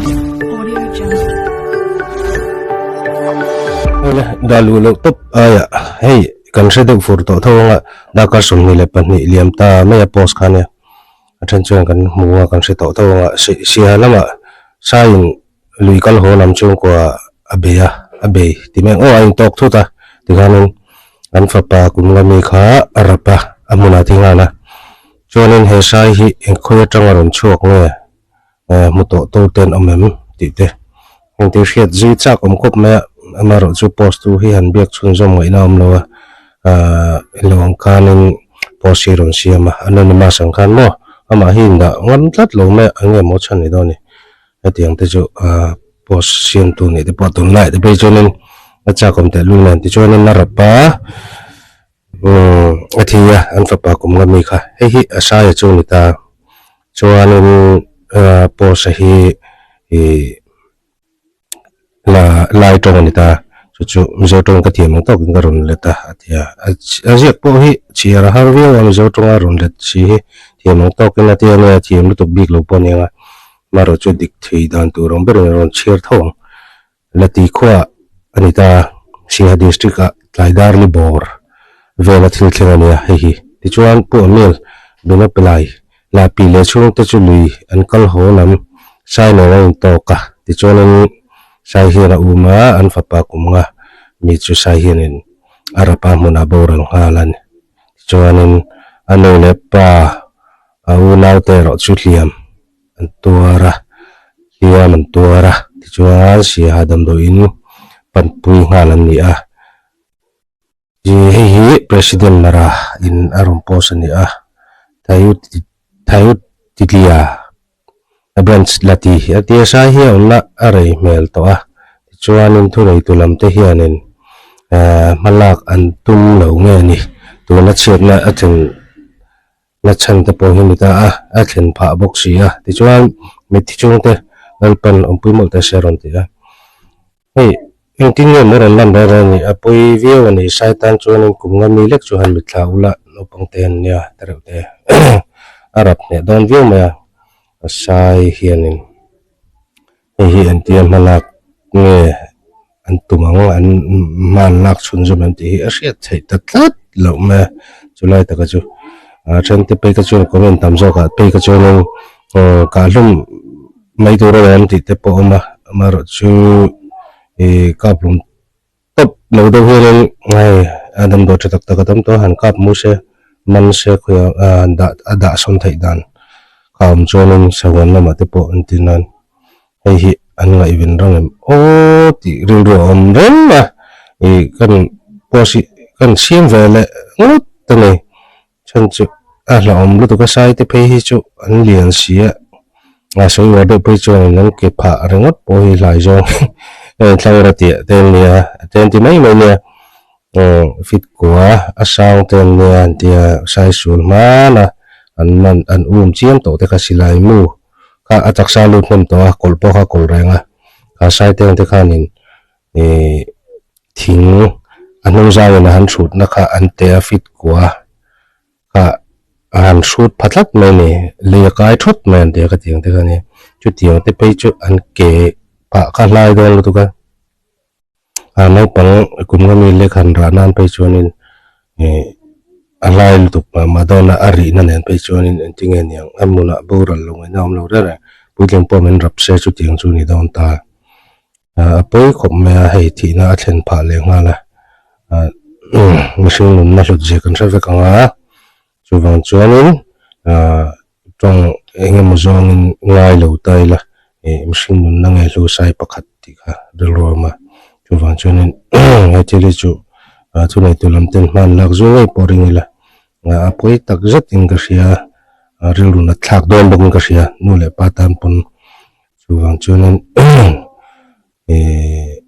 Audio Jungle. Hei dah luh loh tawp aia hei kan hre deuh fur tawh tho anga darkar 22 liam ta mai a post kha ania a then chuan kan hmu a kan hre tawh tho anga siaha lamah saiin lui kal haw lam chhungkua a bei a a bei ti mai ang aw a intawk thut a tikhanin an fapa kum nga mi kha a rap a a hmunah a thi nghal a chuanin he sai hi engkhawi atanga rawn chhuak nge hmu tawh tu te an awm em tih te heng te hriat zui chak awm khawp mai a amaherawh chu post tu hi han biak chhunzawm ngaihna a awm lo a ahh lo ang khanin post hi a rawn siam a anonymous ang khan maw amah hi indah ngam tlat lo mai a eng nge maw chhan ni dawn ni hetiang te chu ahh post siam tu nih te pawh tunlai te phei chuanin a chak awm tehlul nen tichuanin a rap a. Umm a thi a, an fapa kum nga mi kha hei hi a saia chu a ni ta. Chuanin post a hi ih la lai tawng a ni ta, chu chu Mizo tawng ka thiam ang tawkin ka rawn let a a ti a. A ziak pawh hi chhiar a har viau a, Mizo tawnga rawn let si hi thiam ang tawkin a ti a nia, thiam lutuk bik lo pawh a ni ang a, amaherawh chu dik thei dan tur ang berin a rawn chhiar tho ang. Lati khua a ni ta, Siaha District ah Tlaidar ni bawr vela thil thleng a nia hei hi. Tichuan Pu Amil Binopelai lah pi leh chhungte chu lui an kal haw lam Sai nen an intawk a, tichuanin Sai hian a um a, an fapa kum nga mi chu Sai hianin a rap a hmunah boral nghal a ni. Tichuanin a nu leh pa a unaute erawh chu hliam an tuar a, hliam an tuar a, tichuan Siaha damdawiin panpui nghal an ni a. Hei hi President Mara in a rawn post a ni a, Thayut Thayut Titlia a branch la ti a tia sai hi a awmna a rei hmel tawh a, tichuanin thuneitu lam te hianin hmalak an tum lo nge ni, tuna chhiatna a thlen La chhan te pawh hi ni ta a, a thlen phah bawk si a. Tichuan, mitthi chungte Lalpan awmpui mawlh te se a rawn ti a. Hei, engtin nge maw rawn lan reng reng ni? A pawi viau a ni. Sai tan chuanin kum nga mi lek chu han mitthla ula, naupang te an nia te reuh te. A rap hneh dawn viau mai a, a sai hianin. Hei hi entia hmalak nge an tum ang, an hma an lak chhunzawm em tih hi a hriat theih ta tlat loh mai a, chulai taka chu a then te phei kha chuan comment tam zawk ah phei kha chuanin kahhlum mai tur a awm tih te pawh a awm a, amaherawhchu ih kap hlum tawp lo deuh hianin hei a damdawi tha tak tak a tam tawh a han kap mu se man se khawiah a dah a dah sawn theih dan kha a awm chuanin sahuan lamah te pawh an ti nan hei hi an ngaihven rang em aw tih rilru a awm reng a ih kan post hi kan siam ve leh ngawt a ni. Chhan chu a hlauhawm lutuk a sai te phei hi chu an lian si a, a sawi uar deuh phei chuan an ke phah ringawt pawh hi hlai zawng hei thlang ra tiah te an nia te an ti mai mai nia fit kua a sang te an nia an tia sai sul hman a an man an um chiam tawh te kha silai mu kha a taksa lut hnem tawh a kawlh pawh kha kawlh reng a kha sai te ang te khanin Ih thing a hnung zauin a han hrutna kha an teh a fit kua kha a han hrut pha tlat mai a ni lei a kai thawt mai an ti a ka tiang te kha a ni chutiang te phei chu an ke pah kha hlai dawn lutuk a a naupang kum nga mi lek han rah nan phei chuanin ih a hlai lutuk mah mah dawn a a rihna nen phei chuanin engtinge niang a hmunah boral lo ngaihna a awm lo reng reng puitling pawh min rap se chutiang chu a ni dawn ta. A pawi khawp mai a, hei thihna a thlen phah leh nghal a, mihring nunna hlut zia kan hre vek ang a, chuvang chuanin tawng eng emaw zawngin ngai lo ta ila ih mihring nunna nge hlu sai pakhat tih kha rilru a awm a, chuvang chuanin he thil hi chu thuneitu lam ten hman lak zui ngei pawh ring ila a pawi tak zetin ka hria a, rilru nat thlak dawn bawkin ka hria nu leh pa tan pawn. Chuvang chuanin ih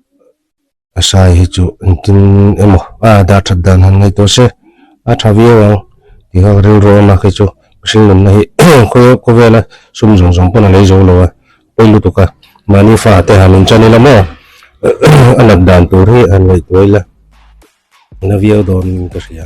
a sai hi chu engtin emaw a dah that dan han ngaihtuah se a tha viau ang tih kha ka rilru a awm a khi chu mihring nunna hi khawvela sum zawng zawng pawn a lei zo lo a pawi lutuk a mahni fa te han inchan ila maw a nat dan tur hi han ngaihtuah ila na viau dawn in ka hria.